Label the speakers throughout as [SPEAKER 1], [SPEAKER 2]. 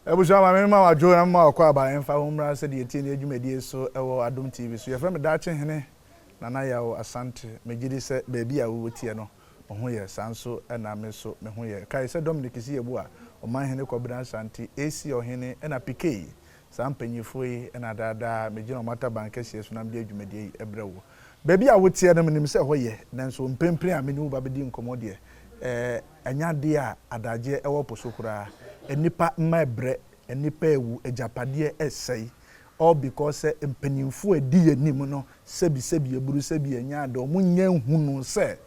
[SPEAKER 1] Abusua, ma me ma wadwo na mema wakɔ aba ɛmfa ho mmra sɛdeɛ ɛtie ne adwumadie so ɛwɔ Adom TV so. Yɛfrɛ me Daakye Hene Nana Yaw Asante. Megye di sɛ baabi a wowɔ tie no, wo ho yɛ, saa nso na me nso me ho yɛ. Kae sɛ Dominic Siyeboa, Ɔmanhene Kɔbena Asante, AC Ɔhene ɛna Pikey, saa mpanyinfoɔ yi na daa daa megyina wɔn ataban kɛseɛ so na mede adwumadie yi brɛ wo. Baabi a woteɛ no menim sɛ ɛhɔ yɛ, nanso mprempren a me ne wo ba bɛdi nkɔmmɔ deɛ, ɛɛ, ɛnyɛ adeɛ a adagyeɛ wɔ po so koraa. Nnipa mma ɛbrɛ, nnipa rewu, agyapadeɛ resɛe, all because sɛ mpanyinfoɔ a ɛdi yɛn anim no sɛbi sɛbi aburu sɛbi ɛnyɛ ade, wɔn nyɛ nhunuu sɛ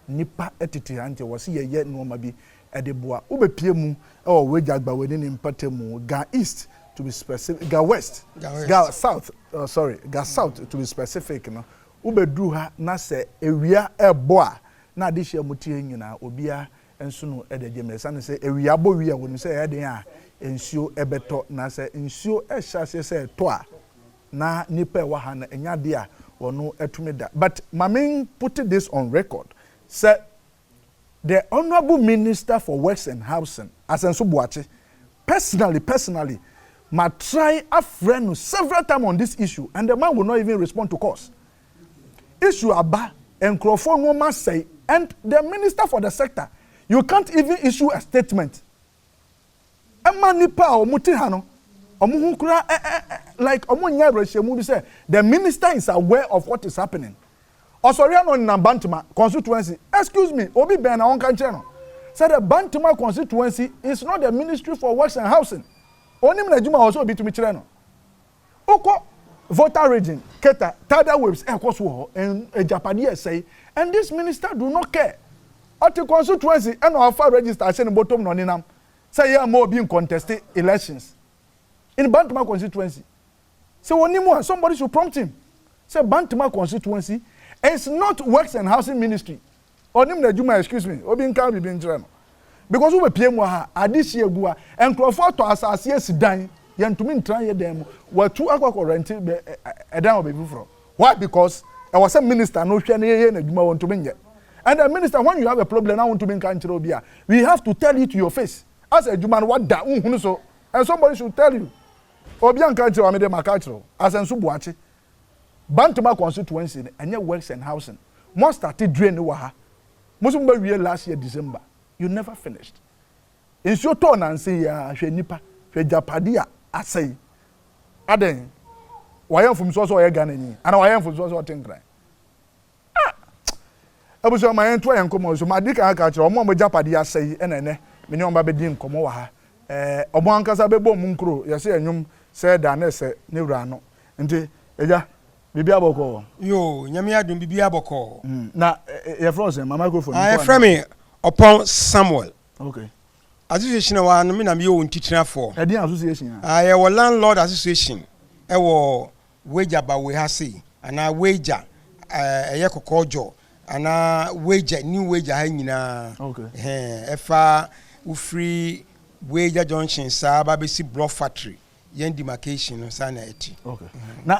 [SPEAKER 1] nnipa tete ha nti ɛwɔ sɛ yɛyɛ nnoɔma bi de boa. Wobɛpie mu wɔ Wagya Gbawani ne mpatamu, Ga East to be specific, Ga West, Ga South, oh sorry, Ga South to be specific no, wobɛduru ha na sɛ awia ɛrebɔ a, na adehye a mote ha nyinaa obiara nsono de agye mmerɛ. Ɛsiane sɛ awia bɔ wie a wɔnim sɛ ɛyɛ den a nsuo bɛtɔ, na sɛ nsuo hyɛ aseɛ sɛ ɛtɔ a na nnipa a ɛwɔ ha no ɛnyɛ adeɛ a wɔn tumi da. But ma me put this on record sɛ the Honourable Minister for Works and Housing, Asenso Boakye, personally personally ma try afrɛ no several time on this issue and the man will not even respond to calls. Issue aba, nkurɔfoɔ nnoɔma asɛe and the minister for the sector, you can't even issue a statement ɛma nnipa a wɔn te ha no wɔn ho kura ɛ ɛ ɛ like wɔn nyɛ awerɛhyɛmu bi sɛ the minister is aware of what is happening. Ɔsɔre ano ɔnenam Bantama constituency, excuse me, obi bɛn na ɔnka nkyerɛ no sɛ the Bantama constituency is not the ministry for works and housing. Onim n'adwuma a ɔwɔ sɛ obi tumi kyerɛ no. Wokɔ Volta region, Keta, tidal waves ɛkɔ so wɔ hɔ, agyapadeɛ ɛsɛe, and this minister do not care. Ɔte constituency ɛna ɔfa register ahyɛ ne bɔtɔm na ɔnenam sɛ yɛ mma obi nconteste elections in Bantama constituency. Sɛ ɔnim a, somebody should prompt him sɛ Bantama constituency is not works and housing ministry. Ɔnim n'adwuma, excuse me, obi nka biribi nkyerɛ no. Because wobɛpie mu ha, ade si agu ha, nkurɔfoɔ atɔ asase asi dan, yɛntumi ntena yɛ dan mu, watu akɔ akɔ rent ɛdan wɔ baabi foforɔ. Why? Because ɛwɔ sɛ minister no hwɛ na yɛyɛ n'adwuma, wɔntumi nyɛ. And the minister, when you have a problem na wontumi nka nkyerɛ obi a, we have to tell you to your face. Asɛ adwuma no wada, nhunu so, and somebody should tell you. Obi anka nkyerɛ wa, mede maka akyerɛ wo. Asenso Boakye, Bantama constituency no, ɛnyɛ works and housing. Mo start drain wɔ ha. Mo nso mobɛwie last year December. You never finished. Nsuo tɔɔ nansa yi ara, hwɛ nnipa, hwɛ agyapade a asɛe. Adɛn? Wayɛ mfomsoɔ sɛ ɔyɛ Ghanani anaa wayɛ mfomsoɔ sɛ ɔte Nkran? Ah! Abusua, ma yɛntoa yɛn nkɔmmɔ so. Madi kan aka akyerɛ wɔn a wɔn agyapadeɛ asɛe ɛna ɛnɛ me ne wɔn ba bɛdi nkɔmmɔ wɔ ha. Ɛɛ, wɔn ankasa bɛbɔ wɔn nkuro, yɛsɛ ɛnwom sɛ da ne sɛ ne wura ano. Nti, agya, biribiara bɔkɔɔ?
[SPEAKER 2] Yoo, Nyame adom, biribiara bɔkɔɔ.
[SPEAKER 1] Na yɛfrɛ wo sɛn? Ma microphone
[SPEAKER 2] no. Ah, yɛfrɛ me Ɔpɔn Samuel. Okay. Association a wɔano me na meyɛ wɔn titirafoɔ.
[SPEAKER 1] Ɛdeɛn association
[SPEAKER 2] a? Ah, yɛwɔ Landlord Association ɛwɔ Weija Bawoi ha sei, anaa Weija ɛyɛ kɔkɔɔ dwɔ, anaa Weija, New Weija ha nyinaa. Okay. Ɛhɛn, ɛfa wofiri Weija Junction saa ba bɛsi Block Factory. Yɛn demarcation no saa na ɛte.
[SPEAKER 1] Okay. Na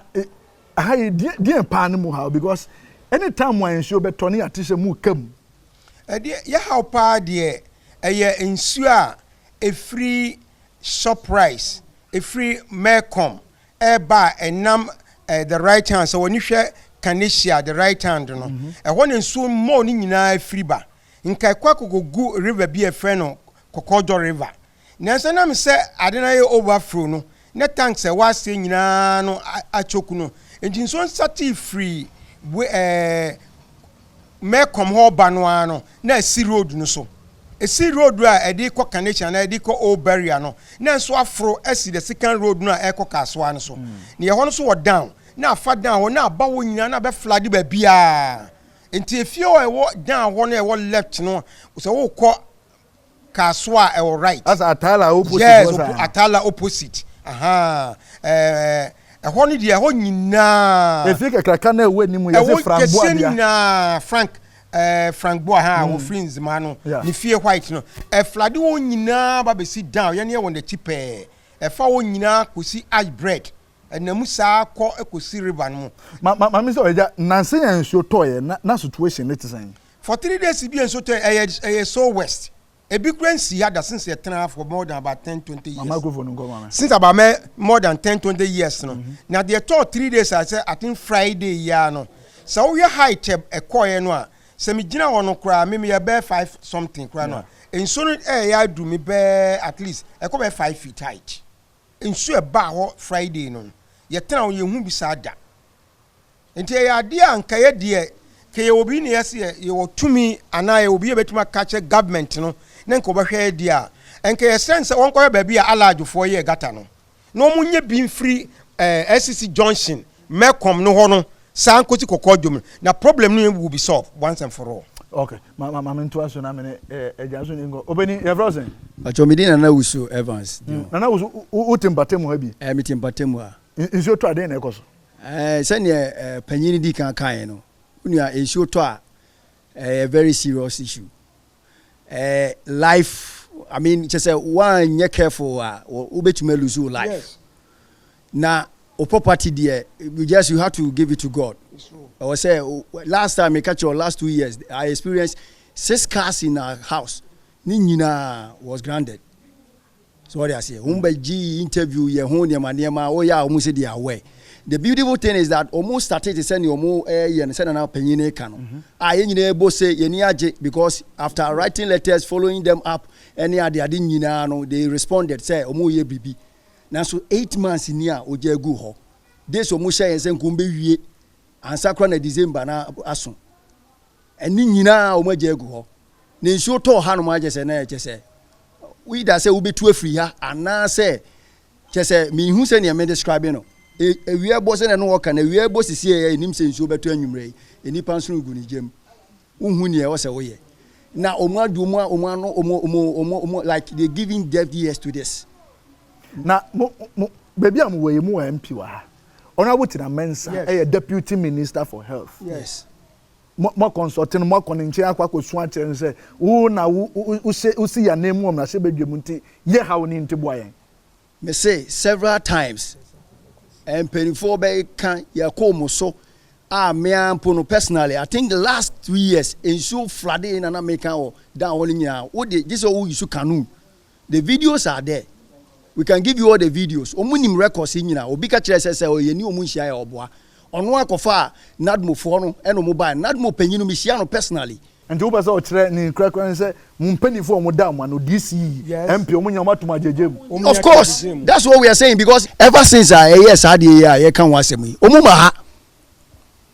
[SPEAKER 1] aha yi deɛ paa ne mu haw, because anytime a nsuo bɛtɔ ne yɛate sɛ mu ka mu.
[SPEAKER 2] Ɛdeɛ yɛhaw paa deɛ, ɛyɛ nsuo a ɛfiri Shoprite, ɛfiri Melcom ɛreba a ɛnam the right hand, sɛ wɔn hwɛ Kanesia the right hand no, ɛhɔ na nsuo mmɔɔ no nyinaa firi ba. Nka ɛkɔ akɔkɔgu river bi a ɛfrɛ no Kɔkɔdɔ River. Nanso ɛnam sɛ ade no ayɛ overflow no, na tanks a ɛwɔ aseɛ nyinaa no achoke no, nti nsuo nsatee firi Melcom hɔ ba no ara no, na asi road no so. Ɛsi road a ɛde kɔ Carnation anaa ɛde kɔ Old Barrier no, na nso aforo asi the second road no a ɛrekɔ Kasoa no so. Na ɛhɔ no nso wɔ down, na afa down hɔ, na aba hɔ nyinaa, na abɛ flood baabiara. Nti efie hɔ a ɛwɔ down hɔ no a ɛwɔ left no, sɛ wokɔ Kasoa a ɛwɔ right.
[SPEAKER 1] Asa Atala opposite.
[SPEAKER 2] Yes, Atala opposite. Aha. Ɛɛ ɛhɔ no deɛ, ɛhɔ nyinaa.
[SPEAKER 1] Efi kakraka na ɛwɔ anim yɛ sɛ Frank Boa
[SPEAKER 2] bia. Ɛwɔ kɛseɛ nyinaa, Frank Frank Boa ha a wɔfiri Nzema no ne fie white no. Ɛflade wɔn nyinaa ba bɛsi down, yɛn yɛ wɔn akyi pɛɛ. Ɛfa wɔn nyinaa kɔsi ash bread. Ɛnam saa kɔ kɔsi river no mu.
[SPEAKER 1] Ma ma maame sɛ ɔyɛ nansa yɛn nsuo tɔɔyɛ na na situation ne te sɛn?
[SPEAKER 2] For 3 days bi nsuo tɔɔyɛ, ɛyɛ so west. Ebi koraa nsii ha da since yɛtena ha for more than about 10, 20
[SPEAKER 1] Ma
[SPEAKER 2] years.
[SPEAKER 1] microphone no nkɔ ma me.
[SPEAKER 2] Since about mɛ more than 10, 20 years no. Na deɛ ɛtɔɔ 3 days a sɛ I think Friday yi ara no, sɛ wohwɛ height a ɛkɔɔeɛ no a, sɛ megyina hɔ no koraa, me meyɛ bɛyɛ five something koraa no a, nsuo no ɛyɛ aduru me bɛɛ at least ɛkɔ bɛyɛ 5 feet height. Nsuo ɛbaa hɔ Friday no, yɛtena hɔ yɛhu bi saa da. Nti ɛyɛ adeɛ a nka yɛ deɛ ka yɛwɔ bi ne yɛsɛ yɛ yɛwɔ tumi anaa yɛwɔ bi yɛbɛtumi aka kyerɛ government no ne nka wɔbɛhwɛ yɛ deɛ a nka yɛsrɛ sɛ wɔnkɔhwɛ baabi a alaadwofoɔ yɛ gutter no na wɔn nyɛ bi mfiri SCC junction Melcom no hɔ no saa nkosi kɔkɔɔ dwom no na problem no will be solved once and for all.
[SPEAKER 1] Okay, ma me ntoa so na me ne agya so ne nkɔ. Obeni, yɛfrɛ wo sɛn?
[SPEAKER 3] Atwa mi din Nana Wusu Evans.
[SPEAKER 1] Nana Wusu, wote mpatamu ha bi?
[SPEAKER 3] Mete mpatamu ha.
[SPEAKER 1] Nsuo tɔ a, dɛn na ɛkɔ so?
[SPEAKER 3] Sɛneɛ panyin di kan kaeɛ no, wo nua, nsuo tɔ a, ɛyɛ very serious issue. Life, I mean, kyɛ sɛ woanyɛ careful a, wobɛtumi lose wo life. Na o property deɛ, you have to give it to God. Ɛwɔ sɛ last time meka kyerɛ, last 2 years I experienced six cars in our house, ne nyinaa was grounded. So wɔde aseɛ wɔn bɛ gye interview yɛ ho nneɛma nneɛma wɔyɛ a wɔn sɛ they are aware. The beautiful thing is that wɔn started te sɛ nea wɔn ɛyɛ no sɛ nana panyin ne ka no a yɛn nyinaa bɔ se yɛn ni agye, because after writing letters, following them up ɛne ade ade nyinaa no, they responded sɛ wɔn yɛ biribi. Nanso 8 months ni a ogya egu hɔ days wɔn hyɛ yɛn sɛ nko bɛ wie ansa kora na December na aso. Ɛne nyinaa wɔn agya egu hɔ na nsuo tɔɔ hanom agye sɛ na ɛkyɛ sɛ either sɛ wobɛtu afiri ha anaasɛ kyɛ sɛ mehu sɛ nea me describe no. Ewia bɔ sɛ na no wɔka na ewia bɔ sisi yɛ enim sɛ nsuo bɛtɔ anwummerɛ yi, nipa nso gu ne gyam, wohu nea ɛwɔ sɛ woyɛ na ɔmo adi ɔmo ɔmo ano ɔmo ɔmo ɔmo ɔmo like they giving deaf ears to this.
[SPEAKER 1] Na mo baabi a mo wɔ yi mu wɔ MP wɔ ha, Honourable Tina Mensah, ɛyɛ Deputy Minister for Health. Mo consult no, mo akɔ ne nkyɛn akɔ akɔsu akyerɛ no sɛ wo na wo wo wo se wo si yan mu wɔ mmarahyɛ badwa mu nti yɛ haw ne nti boa yɛn?
[SPEAKER 3] Me say several times mpanyinfoɔ bɛka yɛkɔ mo so a mmea mpo no, personally I think the last 2 years nsuo flood na na meka wɔ down hɔ no nyinaa, wo de gye sɛ wo use canoe. The videos are there, we can give you all the videos. Wɔn nim records yi nyinaa. Obi ka kyerɛ sɛ ɔyɛ ni wɔn nhyia yɛ ɔboa ɔno akɔfa a nadmofoɔ no ɛna wɔn ba nadmo panyin no mehyia no personally.
[SPEAKER 1] Nti wopɛ sɛ ɔkyerɛ ne nkurakura ne sɛ mo mpanimfoɔ a wɔn da mo ano, DCE, MP, wɔn nyinaa wɔn atum agyegye mu?
[SPEAKER 3] Of course, that's what we are saying, because ever since a ɛyɛ saa adeɛ yi a yɛka ho asɛm yi, wɔn ma ha,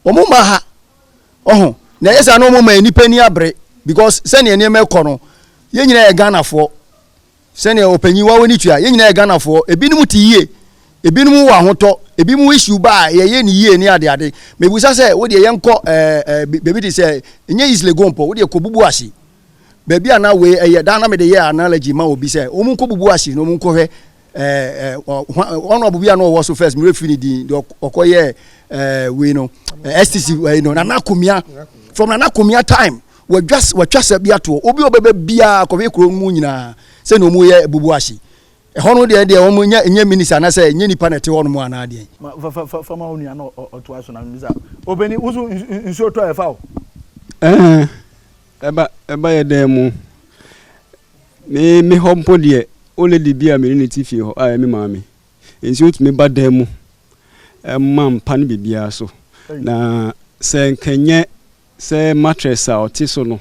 [SPEAKER 3] wɔn ma ha ɔho na ɛyɛ saa na wɔn ma nipa ni abere, because sɛnea nneɛma ɛkɔ no, yɛn nyinaa yɛ Ghanafoɔ. Sɛnea ɔpanyin wa wɔ ne tua, yɛn nyinaa yɛ Ghanafoɔ. Ebinom te yie, ebinom wɔ ahotɔ, ebinom issue ba a yɛyɛ ne yie ne ade ade. Mebusa sɛ wo deɛ yɛnkɔ ɛɛ ɛɛ beebi te sɛ nyɛ East Legon pɔ, wo deɛ kɔ Bubuashie baabi a na wei ɛyɛ daa na mede yɛ analogy ma obi sɛ wɔn nkɔ Bubuashie na wɔn nkɔhwɛ ɛɛ ɛɛ ɔno bi a na ɔwɔ so first, mi refi ne din deɛ ɔkɔ yɛ wei no, STC wei no, Nana Akomea. From Nana Akomea time, wɔdwa wɔatwa sɛ bi atoɔ obi a ɔbɛbɛ biara kɔhwɛ kuro mu nyinaa sɛnea wɔn yɛ Bubuashie ɛhɔ no deɛ wɔn nyɛ minister anaasɛ nyɛ nipa na ɛte hɔ nom anaa deɛ.
[SPEAKER 1] Ma fa fa fa fa ma wo nua na ɔtoa so na mbisa obeni wusu nsuo tɔ ɛfa o.
[SPEAKER 4] Ɛɛ ɛba yɛ dan mu me hɔ mpo deɛ, o lady bi a me ne ne ti fie hɔ a ɛyɛ me maame, nsuo tumi ba dan mu ɛma mpa no biribiara so, na sɛ nkɛnyɛ sɛ mattress a ɔte so no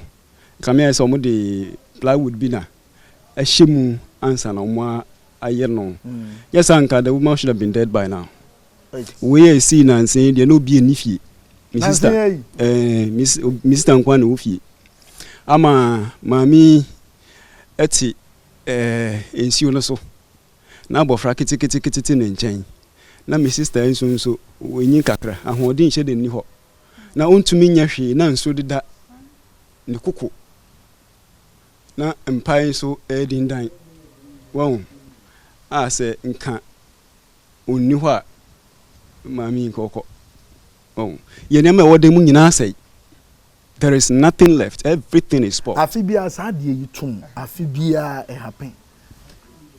[SPEAKER 4] kame ayɛ sɛ ɔmo de plywood bi na ɛhyɛ mu ansa na ɔmo ayɛ no yɛ sɛ anka the woman should have been dead by now. Wei a esi nansa yi deɛ, na obi ani fie, me sister, me sister nko na ɛwɔ fie ama maame ɛte nsuo no so na abɔfra ketekete te ne nkyɛn, na me sister nso wɔnyi kakra, ahoɔden nhyɛ de nni hɔ na ɔntumi nyɛ hwee, na nsuo deda ne koko na mpae nso ɛredindan wɔn a sɛ nka ɔnni hɔ a maame yi nka ɔkɔ wɔn yɛ nneɛma a ɛwɔ dan mu nyinaa sɛe. There is nothing left, everything is spoiled.
[SPEAKER 1] Afe biara saa adeɛ yi tum, afe biara ɛhappen.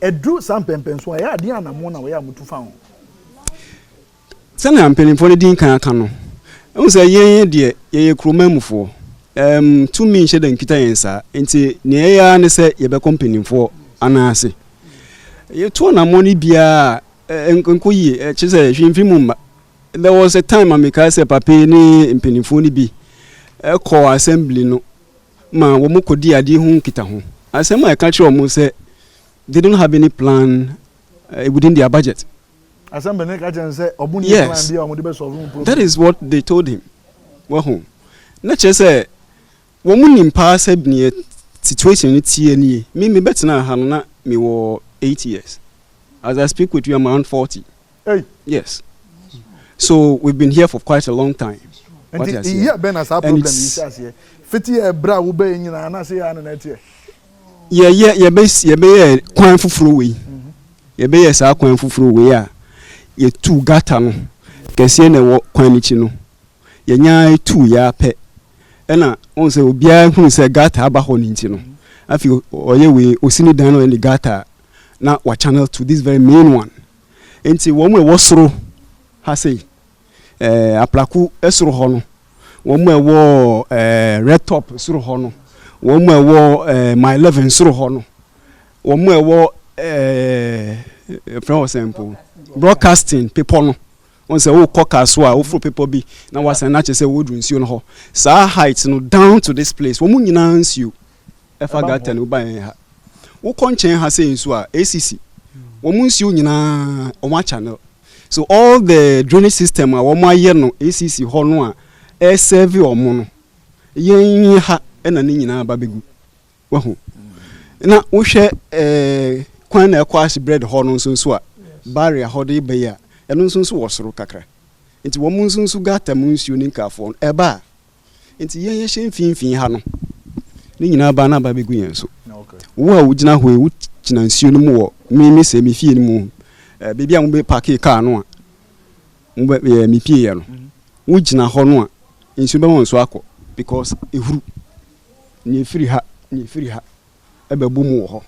[SPEAKER 1] Ɛduru saa mpɛmpɛnso a, ɛyɛ adeɛ anammɔn na wɔyɛ a motu fa ho?
[SPEAKER 4] Sɛnea mpanimfoɔ no di nkan aka no, ɛhu sɛ yɛn deɛ yɛyɛ kuromanmufoɔ. Um, tumi nhyɛ da nkita yɛn saa. Nti nea ɛyɛ ara ne sɛ yɛbɛkɔ mpanimfoɔ anan ase. Yɛtu anammɔn no biara a, nkɔ yie. Kyerɛ sɛ hwee mfiri mu mma. There was a time a mekae sɛ papa yi ne mpanimfoɔ no bi kɔɔ assembly no ma wɔkɔdii adeɛ ho nkitaho. Asɛm a ɛka kyerɛ wɔn sɛ they don't have any plan within their budget.
[SPEAKER 1] Assembly no ka kyerɛ no sɛ wɔn nni plan
[SPEAKER 4] Yes,
[SPEAKER 1] bi a wɔde bɛ solve wɔn problem.
[SPEAKER 4] that is what they told him. Wahu. Na kyerɛ sɛ wɔn nim paa sɛ neɛ situation no teɛ nie. Me mebɛtenaa ha no na mewɔ 8 years. As I speak with you, I'm around 40.
[SPEAKER 1] Hey.
[SPEAKER 4] Yes. So we've been here for quite a long time. Wate
[SPEAKER 1] Nti
[SPEAKER 4] aseɛ?
[SPEAKER 1] year bɛn na saa
[SPEAKER 4] And
[SPEAKER 1] problem yi
[SPEAKER 4] it's
[SPEAKER 1] hyɛ aseɛ? Fiti ɛbrɛ a wobɛyɛ nyinaa na se yɛ ana na ɛteɛ?
[SPEAKER 4] Yɛyɛ yɛbɛ yɛbɛyɛ kwan foforɔ wei. Yɛbɛyɛ saa kwan foforɔ wei a yɛtu gutter no kɛseɛ na ɛwɔ kwan n'akyi no. Yɛnya tu yɛ apɛ. Ɛna wɔn sɛ obiara hunu sɛ gutter aba hɔ ne nti no. Afei ɔyɛ wei, osi ne dan no, ɔyɛ ne gutter na wa channel to this very main one. Nti wɔn a ɛwɔ soro ha sei, Aplaku soro hɔ no, wɔn a ɛwɔ Red Top soro hɔ no, wɔn a ɛwɔ My 11 soro hɔ no, wɔn a ɛwɔ fɛn wɔ sɛn mpo, Broadcasting bepɔ no, wɔn sɛ wokɔ kaa so a woforo bepɔ bi na wasan na kyerɛ sɛ woduru nsuo no hɔ, saa height no down to this place, wɔn nyinaa nsuo ɛfa gutter no ba yɛn ha. Wokɔ nkyɛn ha sɛ nsuo a ACC wɔn nsuo nyinaa wɔn achannel. So all the drainage system a wɔn ayɛ no ACC hɔ no a ɛserve wɔn no, yɛn ha ɛna ne nyinaa ba bɛgu. Wahu? Na wohwɛ kwan na ɛkɔ Ahye Bread hɔ no nso a barrier hɔ de ba yi a, ɛno nso wɔ soro kakra, nti wɔn nso gutter mu nsuo ne nkaafoɔ no ɛba a, nti yɛn yɛhyɛ mfimfini ha no, ne nyinaa ba na aba bɛgu yɛn so. Wo a wogyina hɔ yi, wogyina nsuo no mu wɔ me sɛ me fie no mu, beebi a mobɛ park kaa no a mobɛ me pie yɛ no, wogyina hɔ no a, nsuo bɛma nsuo akɔ because ehuru nea efiri ha, nea efiri ha ɛbɛbɔ mu wɔ hɔ.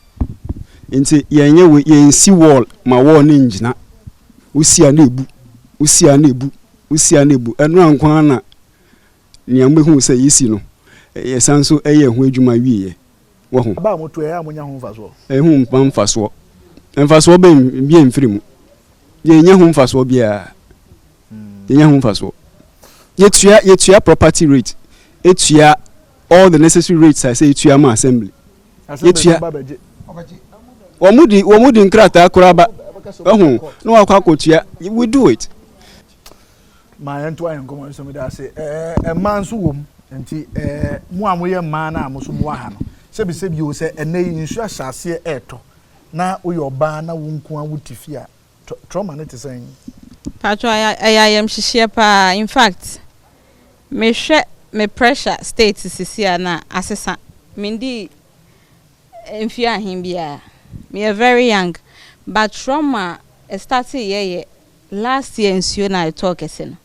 [SPEAKER 4] Nti yɛnyɛ wei, yɛnsi wall ma wall ne ngyina. Wosi a na ebu, wosi a na ebu, wosi a na ebu. Ɛno anko ara na nea mobɛhu sɛ yɛsi no, yɛsan so ɛyɛ ho adwuma wieɛ wɔ ho.
[SPEAKER 1] Aba a moto ɛyɛ a monya ho mfasoɔ?
[SPEAKER 4] Ɛho mpa mfasoɔ, mfasoɔ bɛn bi mfiri mu. Yɛnyɛ ho mfasoɔ biara, yɛnyɛ ho mfasoɔ. Yɛtua property rate, etua all the necessary rates a sɛ yɛtua ma assembly. Yɛtua. Wɔn di nkrataa koraa ba ɛho na wakɔ akɔtua. We do it.
[SPEAKER 1] Ma yɛn to ayɛ nkɔmɔ nso mi da ase. Mmaa nso wɔ mu, nti mo a moyɛ mmaa na mo nso mo wɔ ha no, sɛbi sɛbi o, sɛ ɛnɛ yi nsuo ahyɛ aseɛ ɛɛtɔ na woyɛ ɔbaa na wo nko a wote fie a, trauma ne te sɛn?
[SPEAKER 5] Patro, ɛyɛ ayamhyehyeɛ paa. In fact, mehwɛ me pressure state sisi a na asesa. Mendi mfie ahen biara, meyɛ very young, but trauma start yɛyɛ last year nsuo na ɛtɔɔ kɛse no,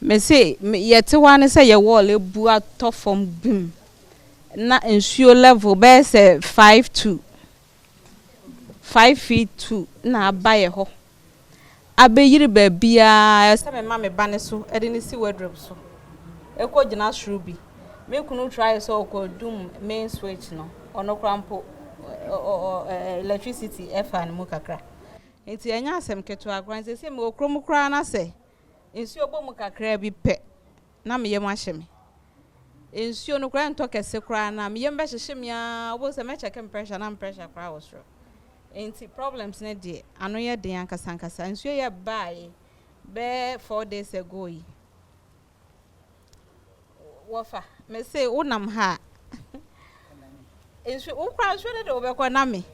[SPEAKER 5] mese yɛte hɔ ne sɛ yɛ wall ebu atɔ fam bim na nsuo level bɛyɛ sɛ 5 to 5 feet 2 na aba yɛ hɔ abɛyiri baabiara sɛ mema me ba ne so ɛde ne si wardrobe so ɛkɔ gyina soro bi. Me kunu try sɛ ɔkɔ dum main switch no, ɔno kora mpo electricity ɛfa ne mu kakra, nti ɛnyɛ asɛm ketewa koraa. Nti sɛ mewɔ kurom koraa na sɛ nsuo bɔ mu kakra bi pɛ na meyɛ mu ahyɛ me. Nsuo no koraa ntɔ kɛse koraa na meyɛ mu bɛhyehyɛ me aa, wobɛhu sɛ mɛkyɛke me pressure na me pressure koraa wɔ soro. Nti problems no deɛ, ano yɛ den ankasa ankasa. Nsuo yɛ baae bɛɛ 4 days ago yi, wɔfa mese wonam ha a, nsuo wokora nsuo no de wobɛkɔ na me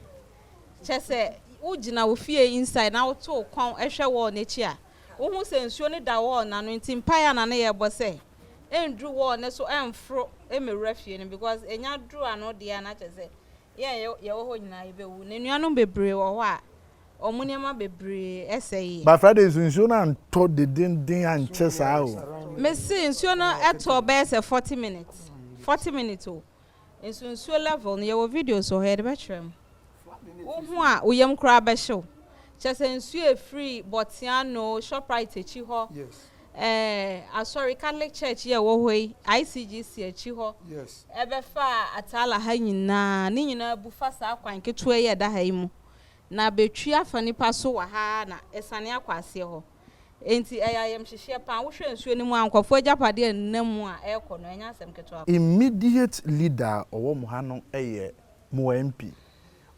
[SPEAKER 5] kyɛ sɛ wogyina wo fie inside na woto wo kɔn hwɛ wall n'akyi a, wohu sɛ nsuo no da wall n'ano. Nti mpaeɛ a na ne yɛbɔ sɛ ɛnduru wall ne so, ɛmforo ɛmɛwura fie no, because ɛnya duru ano deɛ a, na kyɛ sɛ yɛn yɛwɔ hɔ nyinaa yɛbɛwu. Na nnuanom bebree wɔ hɔ a ɔmo nneɛma bebree ɛsɛ yie.
[SPEAKER 1] But Friday nso nsuo no antɔ dedenden ankyɛ saa o.
[SPEAKER 5] Mesi nsuo no ɛtɔ bɛyɛ sɛ 40 minutes, 40 minutes o. Nso nsuo level no, yɛwɔ videos wɔ hɔ yɛde bɛkyerɛ mu. Wohu a, wo yam koraa bɛhyew. Kyɛ sɛ nsuo efiri Bɔteano, Shoprite akyi hɔ. Ɛɛ asɔre Catholic Church yi a ɛwɔ hɔ yi, ICGC akyi hɔ, ɛbɛfa Atala ha nyinaa, ne nyinaa bu fa saa kwan ketewa yi a ɛda ha yi mu, na bɛtwi afa nipa so wɔ ha na ɛsane akɔ aseɛ hɔ. Enti ɛyɛ ayamhyehyeɛ paa. Wohwɛ nsuo no mu a, nkurɔfoɔ agyapadeɛ a ɛnam mu a ɛrekɔ no, ɛnyɛ asɛm ketewa.
[SPEAKER 1] Immediate leader a ɔwɔ mo ha no yɛ mo MP.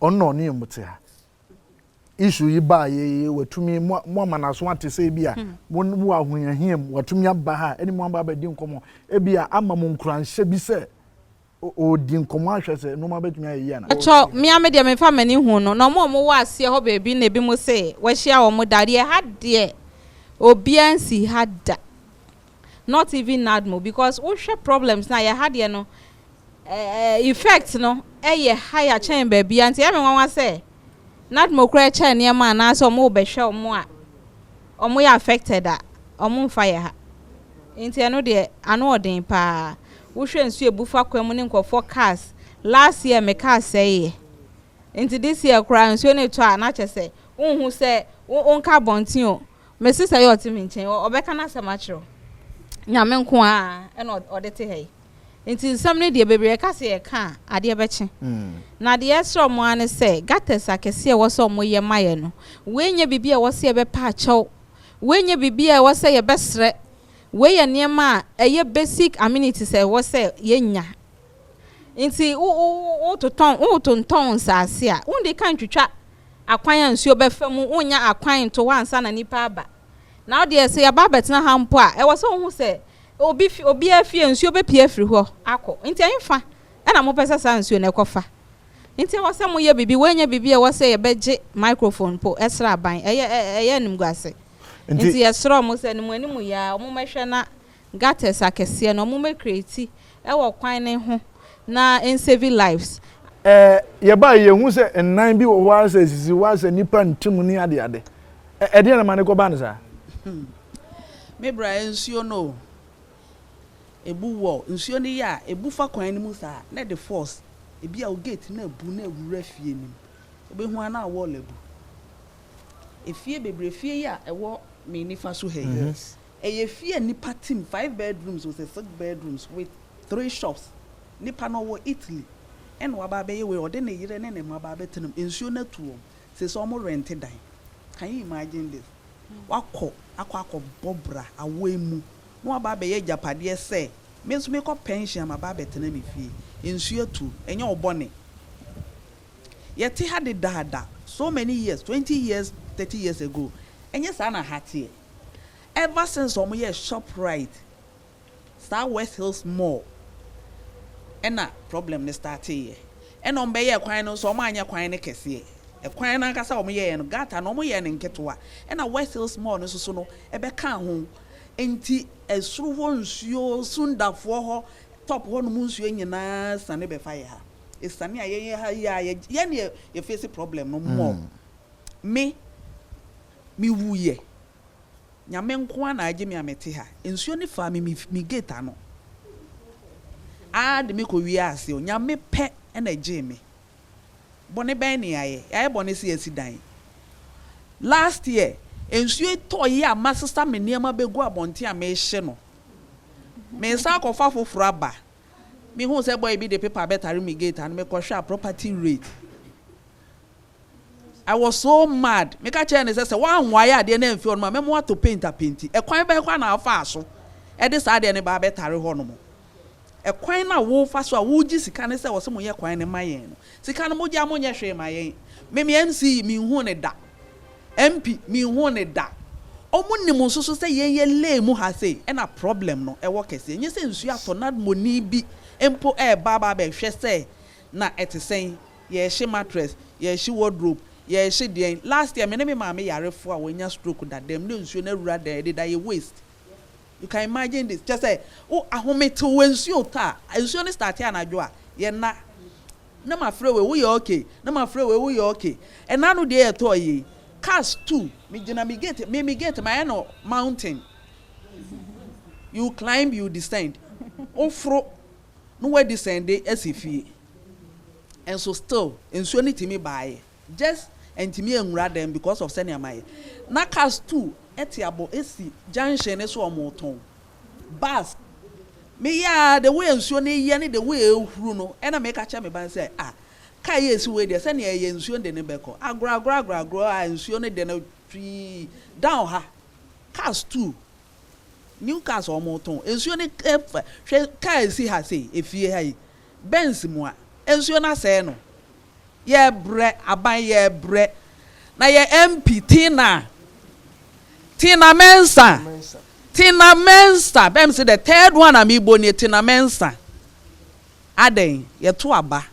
[SPEAKER 1] Ɔno na ɔne mo te ha. Issue yi baeɛ yi, watumi, mo mo ama n'aso ate sɛ ebi a mo mo wɔ ahohiahia mu, watumi aba ha ɛne mo aba abɛdi nkɔmmɔ. Ebi a ama mo nkuranhyɛ bi sɛ ɔredi nkɔmmɔ ahwɛ sɛ nneɛma bɛtumi ayɛ yie anaa.
[SPEAKER 5] Kyɔ, me ara me deɛ memfa m'ani nhuu no, na wɔn a wɔwɔ aseɛ hɔ baabi na ebinom se wɔahyia wɔn da, deɛ ha deɛ obiara nsii ha da, not even NADMO, because wohwɛ problems no a yɛ ha deɛ no effect no yɛ higher kyɛn baabiara, nti ɛyɛ me nwanwa sɛ NADMO koraa kyɛ nneɛma anaasɛ wɔn rebɛhwɛ wɔn a wɔyɛ affected a wɔn mfa yɛ ha. Nti ɛno deɛ ano ɔden paa. Wohwɛ nsuo ebu fa kwan mu ne nkurɔfoɔ cars. Last year me car sɛeɛ. Nti this year koraa nsuo no retɔ a na kyerɛ sɛ wonhu sɛ wonka abɔnten o. Me sister yi a ɔte me nkyɛn ɔbɛka n'asɛm akyerɛ wo. Nyame nko ara ɛna ɔde te ha yi. Nti nsɛm no deɛ bebree yɛka sɛ yɛka a adeɛ bɛkye. Na deɛ yɛsrɛ wɔn ara ne sɛ gutters akɛseɛ a ɛwɔ sɛ wɔyɛ ma yɛn no, wei nyɛ biribi a ɛwɔ sɛ yɛbɛpa akyɛw. Wei nyɛ biribi a ɛwɔ sɛ yɛbɛsrɛ. Wei yɛ nneɛma a ɛyɛ basic amenities a ɛwɔ sɛ yɛnya. Nti wo wo wototɔn wotontɔn nsaase a, wondi kan ntwitwa akwan a nsuo bɛfa mu, wonnya akwan nto hɔ ansa na nnipa aba. Na wo deɛ sɛ yɛba abɛtena ha mpo a, ɛwɔ sɛ wohu sɛ obi fi obiara fie nsuo bɛpue afiri hɔ akɔ. Nti ɛhefa na mopɛ sɛ saa nsuo no ɛkɔfa? Nti ɛwɔ sɛ moyɛ biribi, wei nyɛ biribi a ɛwɔ sɛ yɛbɛgye microphone mpo srɛ aban, ɛyɛ ɛyɛ animguase. Nti yɛsrɛ wɔn sɛ animu animu yi ara wɔmmɛhwɛ na gutters akɛseɛ no wɔmmɛ create wɔ kwan no ho na ɛnsave lives.
[SPEAKER 1] Ɛɛ yɛbae yɛhu sɛ nnan bi wɔ hɔ ara sɛ esisi hɔ ara sɛ nnipa nte mu ne adeade. Ɛ ɛdeɛn na ɛma no kɔbaa no saa?
[SPEAKER 6] Me bra nsuo no o. Ebu wɔ nsuo no yɛ a ebu fa kwan no mu saa na ɛde force ebi a wo gate no abu na awura fie no mu. Wobɛhu ara na wall abu. Efie bebree efie yi a ɛwɔ me nifa so ha yi ɛyɛ fie a nnipa te mu five bedrooms o sɛ six bedrooms with three shops. Nipa no ɔwɔ Italy ɛna waba abɛyɛ wei ɔde ne yere ne ne mma aba abɛtena mu nsuo no atu wɔn seesei wɔn rente dan. Can you imagine this? Wakɔ akɔ akɔbɔ bra awɔ mu na waba abɛyɛ agyapadeɛ sɛ me nso mekɔ pension a maba abɛtena me fie. Nsuo atu, ɛnyɛ wo bɔne. Yɛte ha dedaada so many years, 20 years, 30 years ago, ɛnyɛ saa na ha teɛ. Ever since wɔn yɛɛ Shoprite, saa West Hills Mall ɛna problem no starteeɛ. Ɛna wɔn bɛyɛɛ kwan no nso wɔn anyɛ kwan no kɛseɛ. Ɛkwan no ankasa a wɔn yɛeɛ no, gutter no wɔn yɛɛ no nketewa. Ɛna West Hills Mall no nso so no ɛbɛkaa ho. Nti ɛsoro hɔ nsuo, Sundafoɔ hɔ, top hɔ nom nsuo nyinaa siane bɛfa yɛ ha. Esiane a yɛyɛ ha yi a yɛn ne yɛ face problem no more. Me, me wuiɛ. Nyame nko ara na agye me a mete ha. Nsuo no faa me me gate ano ara de me kɔ wie ase o. Nyame pɛ na ɛgyee me. Bɔne bɛn ne yɛayɛ? Yɛayɛ bɔne sɛ yɛasi dan. Last year, nsuo yi tɔeɛ a masesa me nneɛma bɛgu abɔnten a mehye no. Meresan akɔfa foforɔ aba. Mehuu sɛ boy bi de paper bɛtare me gate ano, mekɔhwɛ a property rate. I was so mad. Meka kyerɛɛ no sɛ, sɛ woanwae adeɛ no amfi hɔnom a, mɛma woatɔ paint apenti. Ɛkwan bɛn koraa na wofaa so de saa adeɛ no ba abɛtare hɔnom? Ɛkwan no a wofa so a wogye sika no sɛ wɔse monyɛ kwan no ma yɛn no, sika no mogye a monyɛ hwee ma yɛn. Me me MC menhuu no da. MP menhuu no da. Ɔmo nim nso so sɛ yɛn yɛ lay mu ha sei ɛna problem no ɛwɔ kɛseɛ. Nyɛ sɛ nsuo atɔ na moni bi mpo ɛɛba aba abɛhwɛ sɛ na ɛte sɛn. Yɛrehye mattress, yɛrehye wardrobe, yɛrehye deɛn. Last year me ne me maame yarefoɔ a wanya stroke da dɛm na nsuo no awura dan ɛdeda yɛ waist. You can imagine this. Kyerɛ sɛ wo ahometew wɔ nsuo tɔ a, nsuo no starte anadwo a, yɛnna. Na mafrɛ wei, woyɛ okay? Na mafrɛ wei, woyɛ okay? Ɛna ano deɛ yɛtɔɔ yei, cars tu, megyina me gate, me me gate mayɛ no mountain. You climb, you descend. Woforo na woadescende asi fie. Nso still nsuo no tumi baeɛ. Just antumi anwura dɛm because of sɛnea mayɛ. Na cars tu. te abɔ si junction no so a wɔretɔn. Bus, meyɛ ara the way nsuo no yɛ ne the way ɛrehuru no ɛna meka kyerɛ me ba no sɛ ah car yi a ɛsi hɔ yi deɛ sɛdeɛ ɛyɛ nsuo no de no bɛkɔ. Agorɔ agorɔ agorɔ agorɔ a nsuo no de no twii down ha. Cars too, new cars a wɔretɔn, nsuo no fa hwɛ car a ɛsi ha sei, efie ha yi, Benz mua, nsuo no asɛe no. Yɛbrɛ, aban yɛbrɛ. Na yɛ MP Tina, Tina Mensah, Tina Mensah, bɛm se the third one a mebɔ nie, Tina Mensah. Adɛn, yɛto aba,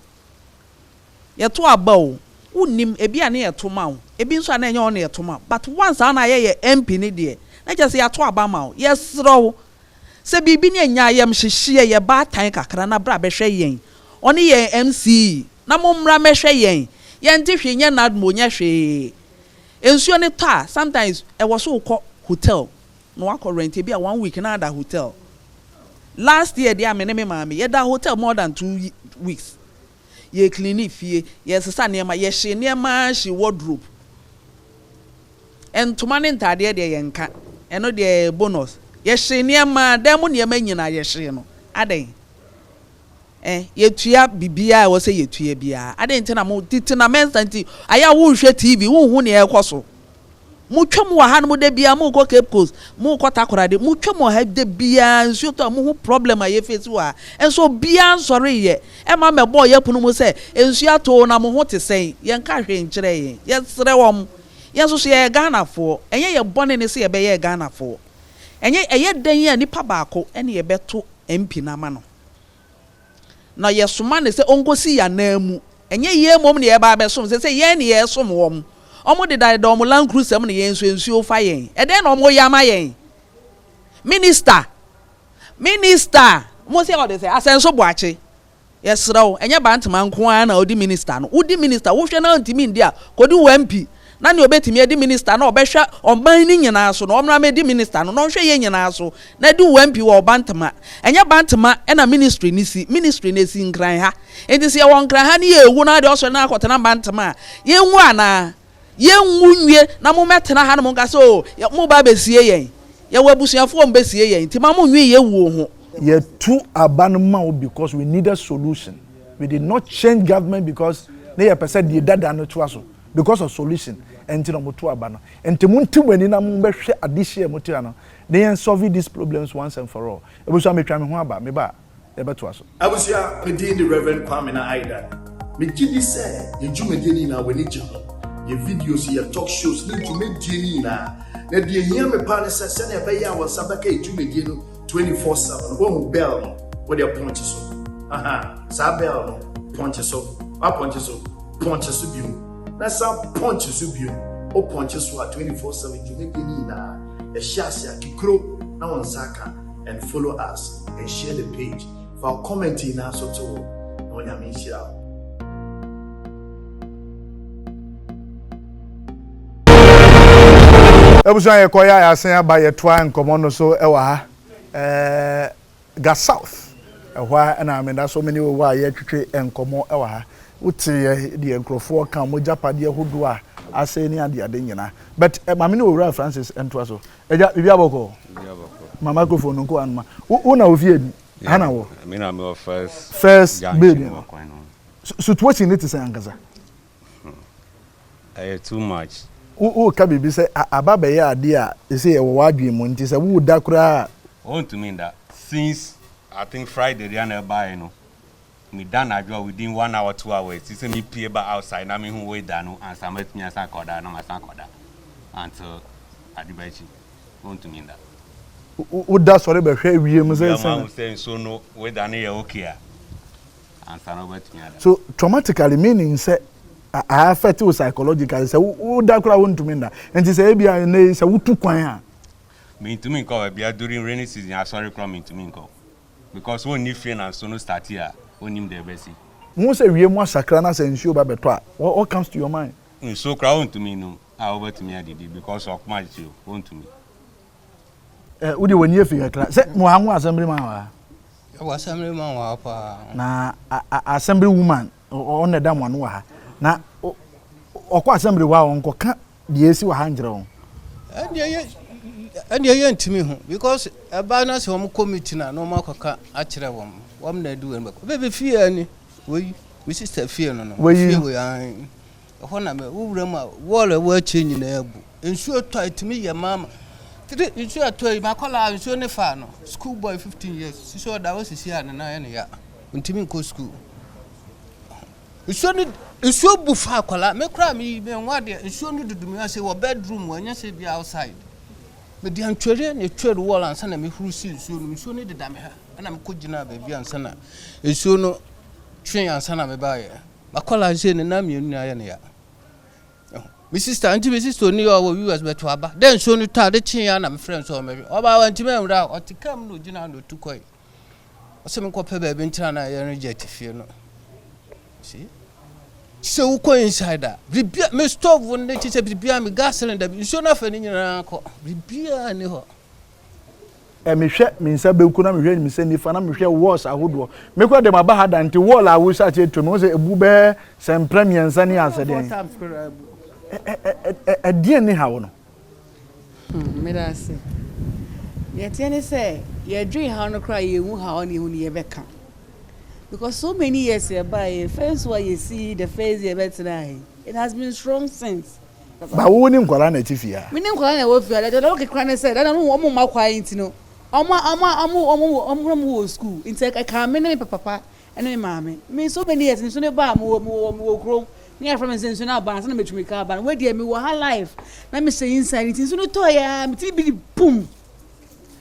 [SPEAKER 6] yɛto aba o, wonnim, ebi a ne yɛto ma wo, ebi nso a na ɛnyɛ wo na yɛto ma wo, but once a na ayɛ yɛ MP no deɛ, na kyerɛ sɛ yɛato aba ama wo. Yɛsrɛ wo, Sɛ biribi ne anya ayamhyehyeɛ yɛ baatan kakra na bra bɛhwɛ yɛn ɔne yɛn MC na mo mmra mɛhwɛ yɛn yɛnte hwee nyɛ nadmo nyɛ hwee nsuo no tɔ a sometimes ɛwɔ so wokɔ hotel na wakɔ rent ebi a one week na ada hotel last year deɛ a me ne me maame yɛda hotel more than 2 weeks yɛ clean fie yɛsesa nneɛma yɛhyee nneɛma hyee wardrobe Ntoma ne ntaadeɛ deɛ yɛnka, ɛno deɛ ɛyɛ bonus. Yɛhyee nneɛma, dan mu nneɛma nyinaa yɛhyee no. Adɛn? Eh, yɛtua biribiara a ɛwɔ sɛ yɛtua biara. Adɛn nti na mo, tete na Mensah nti, ayɛ a wonhwɛ TV, wonhu nea ɛrekɔ so. Motwam wɔ hanom da biara, morekɔ Cape Coast, morekɔ Takoradi, motwam wɔ ha da biara, nsuo tɔ a mohu problem a yɛfeesi wɔ ha. Nso obiara nsɔreeɛ mma mmɛbɔɔ yɛn pono mu sɛ, nsuo atɔ o, na mo ho te sɛn? Yɛnka hwee nkyerɛɛ yɛn. Yɛsrɛ wɔn. Yɛn nso so yɛyɛ Ghanafoɔ. Ɛnyɛ yɛn bɔne ne sɛ yɛbɛyɛɛ Ghanafoɔ. Ɛnyɛ, ɛyɛ dɛn a nipa baako ne yɛbɛto MP no ama no. Na yɛsoma no sɛ ɔnkɔsi yɛn ananmu. Ɛnyɛ yɛn mmom na yɛreba abɛsom, seesei yɛn na yɛresom wɔn. Wɔdedadeda wɔn Land Cruiser mu na yɛn nso nsuo fa yɛn. Ɛdɛn na wɔreyɛ ama yɛn? Minister! Minister! Mo se ɔde sɛ, Asɛnso Boakye. Yɛsrɛ wo, ɛnyɛ Bantama nko ara na odi minister no. Wodi minister, wohwɛ na ontumi ndi a, kodi wo MP na nea obetumi adi minister na ɔbɛhwɛ ɔman no nyinaa so no, ɔmmra mmedi minister no na ɔnhwɛ yɛn nyinaa so na di wo MP wɔ Bantama. Ɛnyɛ Bantama na ministry no si, ministry no esi Nkran ha. Enti sɛ yɛwɔ Nkran ha na yɛrewu na deɛ ɔsɔre na akɔtena Bantama a, yɛnwu anaa? Yɛnwu nwie na mommɛtena ha na monka sɛ, 'Oo, moreba abɛsie yɛn. Yɛwɔ abusuafoɔ a wɔbɛsie yɛn, nti mma monnwene yɛn wuo ho.
[SPEAKER 1] Yɛtu aba no ma wo because we needed solution. We did not change government because na yɛpɛ sɛ deɛ dada no toa so. Because of solution nti na wɔto aba no. Nti monte mo ani na mommɛhwɛ adehyeɛ a mote ha no na yɛn solve these problems once and for all. Abusua metwa me ho aba, meba a. yɛbɛtoa so.
[SPEAKER 7] Abusua, me din de Rev. Kwamena Aidan. Me gye di sɛ yɛn dwumadie no nyinaa w'ani gye ho. Yɛn videos, yɛn talk shows ne dwumadie no nyinaa. Na deɛ ehia me paa ne sɛ sɛnea ɛbɛyɛ a wɔn nsa bɛka yɛn dwumadie no 24/7 no, woahu bell no, wodeɛ pɔnkye so. Aha, saa bell no, pɔnkye so. Woapɔnkye so, pɔnkye so bio. Na san pɔnkye so bio. Wo pɔnkye so a 24/7 dwumadie no nyinaa, ɛhyɛ ase a, kikuro na wo nsa aka. And follow us and share the page. Fa wo comment nyinaa so to hɔ na Onyame nhyira wo.
[SPEAKER 1] Abusua yɛkɔ yɛ a yɛasan aba yɛtoa nkɔmmɔ no so wɔ ha ɛɛ Ga South ɛhɔ a ɛna meda so me ne wo a yɛtwetwe nkɔmmɔ wɔ ha wote yɛ deɛ nkurɔfoɔ ka wɔn agyapadeɛ hodoɔ a asɛe ne adeade nyinaa but eh, maame ne owura Francis ntoa so Agya, biribi abɔkɔ? Ma microphone no nkɔ anoma. Wo na ofie bi? Ha na wɔ?
[SPEAKER 8] Me na mewɔ first
[SPEAKER 1] first building no. Situation ne te sɛn ankasa?
[SPEAKER 8] Ɛyɛ too much.
[SPEAKER 1] Wo ka biribi sɛ aba bɛyɛ adeɛ a ɛsɛ ɛwɔ w'adwene mu nti sɛ wo da koraa.
[SPEAKER 8] Wontumi nda. Since I think Friday deɛ na ɛbaeɛ no. Me da anadwo a within one hour two hours ti sɛ me pue ba outside na me hu weather no ansa matumi asan akɔda na masan akɔda until ade bɛkye wontumi nda.
[SPEAKER 1] Wo da sɔre bɛhwɛ wiem sɛ sɛn.
[SPEAKER 8] Mahu sɛ nsuo no weather no yɛ okay a ansa na wobɛtumi ada.
[SPEAKER 1] So traumatically meaning sɛ a affect wo psychologically sɛ wo da koraa wontumi nda nti sɛ ebia ɛnɛ yi sɛ wotu kwan a.
[SPEAKER 8] Mentumi nkɔ baabiara during rainy season asɔre koraa mentumi nkɔ. Because wo nni fie na nso no starte a wo nnim deɛ ɛbɛsi.
[SPEAKER 1] Wohu sɛ wiem asakra na sɛ nsuo ba bɛtɔ a, what comes to your mind?
[SPEAKER 8] Nsuo koraa wontumi nnom a wobɛtumi adidi because ɔkoma akyekye wo, wontumi.
[SPEAKER 1] Eh, wo deɛ w'ani afi kakra. Sɛ mo ha mo assembly man wɔ ha?
[SPEAKER 9] Yɛwɔ assembly man wɔ ha paa.
[SPEAKER 1] Na assembly woman ɔno na ɛda mo ano wɔ ha. Na ɔkɔ assembly hɔ a ɔnkɔka deɛ esi wɔ ha nkyerɛ wɔn.
[SPEAKER 9] Ɛdeɛ yɛ Ɛndeɛ yɛntumi hu because ɛbaa na sɛ wɔn kɔ meeting a na wɔn akɔka akyerɛ wɔn wɔn na ɛde wɔn bɛkɔ bɛbɛ fie ani wei me sister fie no no fie wei an ɛhɔ na mɛ wowura mu a wɔɔl ɛwɔ akyire nyinaa abu nsuo tɔ a ɛtumi yɛ maama tiri nsuo ɛtɔ yi makɔla nsuo ne fa no school boy 15 years sisi ɔda hɔ sisi a ne nan yɛ ne ya ntumi nkɔ school Nsuo no nsuo bu fa akwadaa me koraa me me nwa deɛ nsuo no dudu me ase wɔ bedroom wɔ ɛnyɛ sɛ bi outside me de antwere na etwere wall ansa na me huru si nsuo no nsuo no deda me ha ɛna me kɔ gyina baabi ansa na nsuo no twe ansa na me baayɛ makwadaa nsuo ne nan mmienu nyinaa yɛ ne ya me sister nti me sister oni ɔwɔ US bɛto aba dɛ nsuo no tɔ ade kye ya na me frɛ nso ɔmɛhwɛ ɔbaa wantumi anwura ɔte kam na ogyina na otu kɔe. Ɔsɛ menkɔpɛ baabi ntena na yɛn reject fie no. See? Sɛ wokɔ inside a, biribia me stove no kyi sɛ biribia me gas cylinder bi nsuo no afɛ ne nyinaa kɔ. Biribia ni hɔ.
[SPEAKER 1] Ɛ mehwɛ me nsa benkum na mehwɛ me nsa nifa na mehwɛ walls ahodoɔ. Me koraa deɛ maba ha da nti wall a wohyɛ aseɛ tuo mehu sɛ ebu bɛyɛ sɛ mprɛ mmiɛnsa ni asɛ deɛn. Ɛ ɛ ɛ ɛdeɛn ne haw no?
[SPEAKER 10] Hmm, meda ase. Nea ɛteɛ ne sɛ, yɛdwen haw no koraa a, yɛnhu haw na yɛhu nea yɛbɛka. Because so many years yɛbaeɛ, first one yɛsii, the first year yɛbɛtenaa he, it has been strong since.
[SPEAKER 1] Ba wo ne nkwadaa na ɛte fie ha?
[SPEAKER 10] Me ne nkwadaa na ɛwɔ fie ha. Deɛ ɔka koraa ne sɛ, dada no wɔn mma kwan nti no, wɔn a wɔn a wɔn wɔn wɔn wɔ school nti ɛkaa me ne me papa Ɛne me maame. Me so many years nsu no baa mewɔ mewɔ mewɔ kurom ne yɛfrɛ me sɛ nsu no aba ansa na metu mirika aba no wei deɛ mewɔ ha life na mehyɛ inside nti nsu no tɔɔ yɛ me ti bi di pum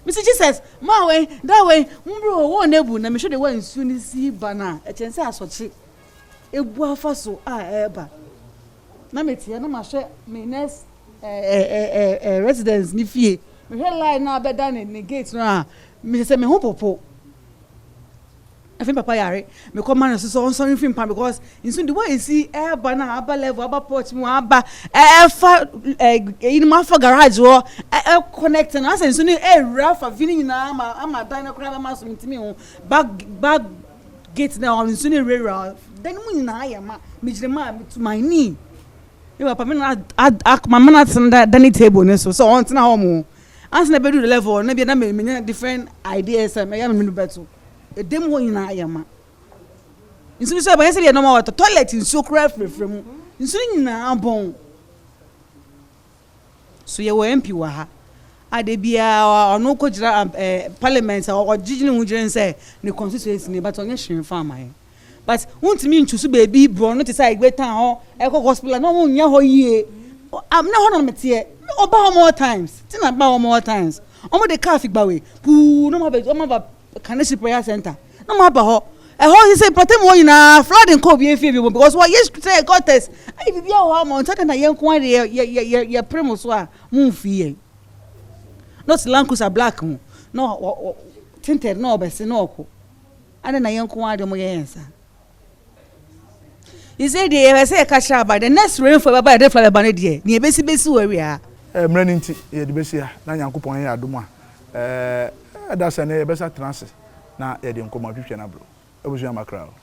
[SPEAKER 10] mesi Jesus maa wei da wei mbro wɔn na ebu na mehwɛ de wɔ nsuo no si ba no a ɛkyɛn sɛ asɔkye ebu afa so a ɛreba na meteɛ na mahwɛ me next ɛɛ ɛɛ ɛɛ residence ne fie mehwɛ line na abɛda ne ne gate no a mesɛ sɛ me ho popo. Afei me papa yare, mekɔ ma no so sɛ ɔnsɔre mfiri mpa because nsu de wɔn esi ɛɛba na aba level aba porch mu aba ɛɛfa ɛɛ eyinom afa garage hɔ ɛ connect no asɛ nsu no ɛɛwura afa fi no nyinaa ama ama dan no koraa bɛma so ntumi ho back back gate na ɔno nsu no ewurawura dan no mu nyinaa yɛ ma megyina mu a to my knee me papa me na a ma me na atena dining table no so sɛ ɔntena hɔ mo ansa na ɛbɛduru level no bi na menya different ideas sɛ mɛyɛ me no bɛto. Ɛdan mu hɔ nyinaa ayɛ ma. Nsu no sɛ ɛbɛyɛ sɛdeɛ normal water toilet nsuo koraa firafira mu. Nsu no nyinaa bɔn. So yɛwɔ MP wɔ ha a da biara ɔno kɔgyina eh, parliament a ɔgyegye ne ho gyina sɛ ne constituency ni but ɔnyɛ hwee mfa ama yɛn. But wontumi ntu so baabi borɔ no te sɛ Aigbe town hɔ ɛkɔ hospital na wɔn nyɛ hɔ yie. Na hɔ na meteɛ. Ɔba hɔ more times. Ti na ba hɔ more times. Wɔn de car fi gbawe puu na wɔn aba wɔn aba Kaneshie prayer center na wɔn aba hɔ. Ɛhɔ sɛ mpɔtam hɔ nyinaa flood nkɔ obi efie bi mu because wɔyɛ sɛ gutters ayi biribi wɔ hɔ ama nsa na yɛn nko ara yɛ yɛ yɛ yɛ yɛ pere mo so a mo nfi yɛn. Not Land Cruiser black ho na ɔ ɔ tinted na ɔbɛsi na ɔkɔ. Adɛn na yɛn nko ara deɛ wɔyɛ yɛn saa? Sɛ deɛ yɛpɛ sɛ yɛka kyerɛ aba the next rainfall bɛba yɛde flood bɛba no deɛ nea ɛbɛsi bɛsi wɔ awia ha.
[SPEAKER 1] Mmerɛ no nti yɛde bɛsi ha na Nyankopɔn yɛ adom a ɛda sɛ nnɛ yɛbɛsa tena ase na yɛde nkɔmmɔ atwitwa no abro. Abusua makra o.